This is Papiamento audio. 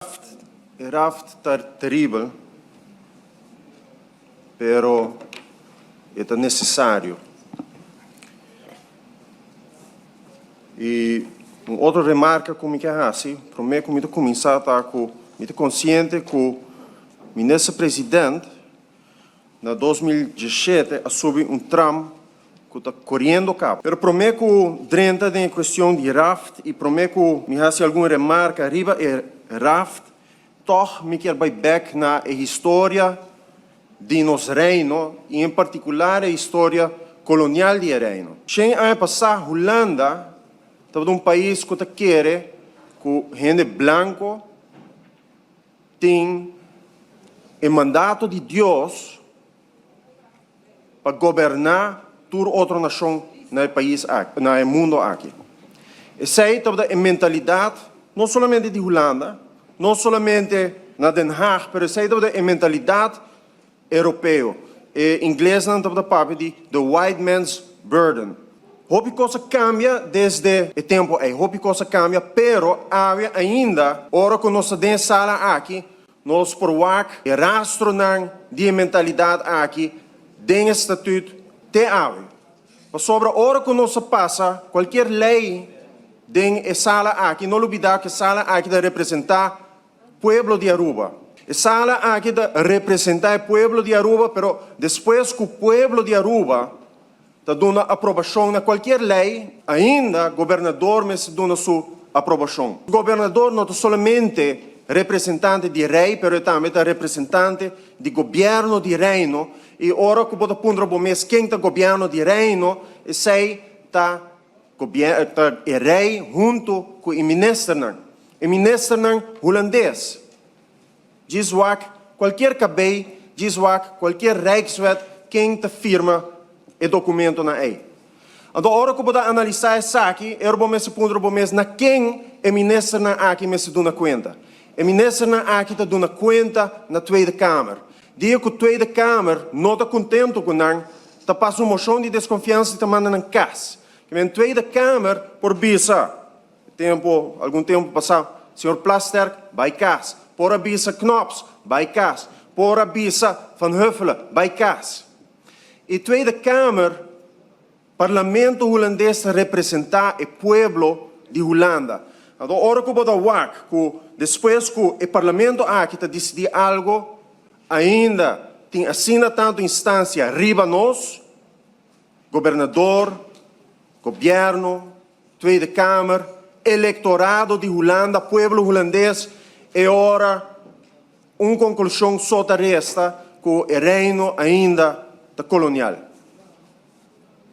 E raft ta teribel, pero e ta necesario. Y un otro remarca cu mi ke haci, prome cu mi ta cuminsa ta cu mi ta consciente cu Minister President Na 2017 a subi un tram cu ta coriendo caba. Pero prome cu drenta den e cuestion di raft y prome cu mi haci algun remarca riba e raft, toch mi kier bay bek na e historia di nos Reino y en particular e historia colonial di e Reino. Shen aña pasa Hulanda tabata un pais cu ta kere cu hende blanco Tin e mandato di Dios pa goberná tur otro nashon na e pais aki, na e mundo aki. Esei tabata e mentalidat no solamente di Hulanda, no solamente na Den Haag, pero esei tabata e mentalidat Europeo. E inglesnan tabata papia di the white man's burden. Hopi kos a kambia desde e tempu ei, hopi kos a kambia, pero awe ainda ora ku nos ta den e sala aki, nos por wak e rastronan di e mentalidat aki den e Statuut te awe. Pasobra ora ku nos a pasa kualkier lei den e sala aki, no lubida ku e sala aki ta representá Pueblo di Aruba. E sala aki ta representa e pueblo di Aruba, pero despues cu pueblo di Aruba ta duna aprobacion na cualkier ley, ainda gobernador mester duna su aprobacion. Gobernador no ta solamente representante di Rey, pero e tambe ta representante di gobierno di Reino, y ora cu bo ta puntra bo mes ken ta gobierno di Reino, esey ta ta e Rey hunto cu e ministernan. E ministernan Hulandes. Djis wak cualkier kabei, djis wak cualkier Rijkswet ken ta firma e documentonan ey. Anto ora cu bo ta analisa esaki, ero bo mester puntra bo mes na ken e ministernan aki mester duna cuenta. E ministernan aki ta duna cuenta na Tweede Kamer. Dia cu Tweede Kamer no ta contento cu nan, ta pasa un mocion di desconfiansa y ta manda nan cas. Kimen Tweede Kamer por bisa, Tempo, algun tempo pasá, señor Plasterk, bai kas. Por a bisa Knops, bai kas. Por a bisa Van Huffelen, bai kas. E Tweede Kamer, Parlamento Hulandes ta representá e pueblo di Hulanda. Anto ora ku bo ta wak ku despues ku e Parlamento aki ta disidí algo, ainda tin asina tantu instansia riba nos, gobernador, gobièrnu, Tweede Kamer, electorado di Hulanda, pueblo Hulandes, e ora un conclusion so ta resta cu e Reino ainda ta colonial.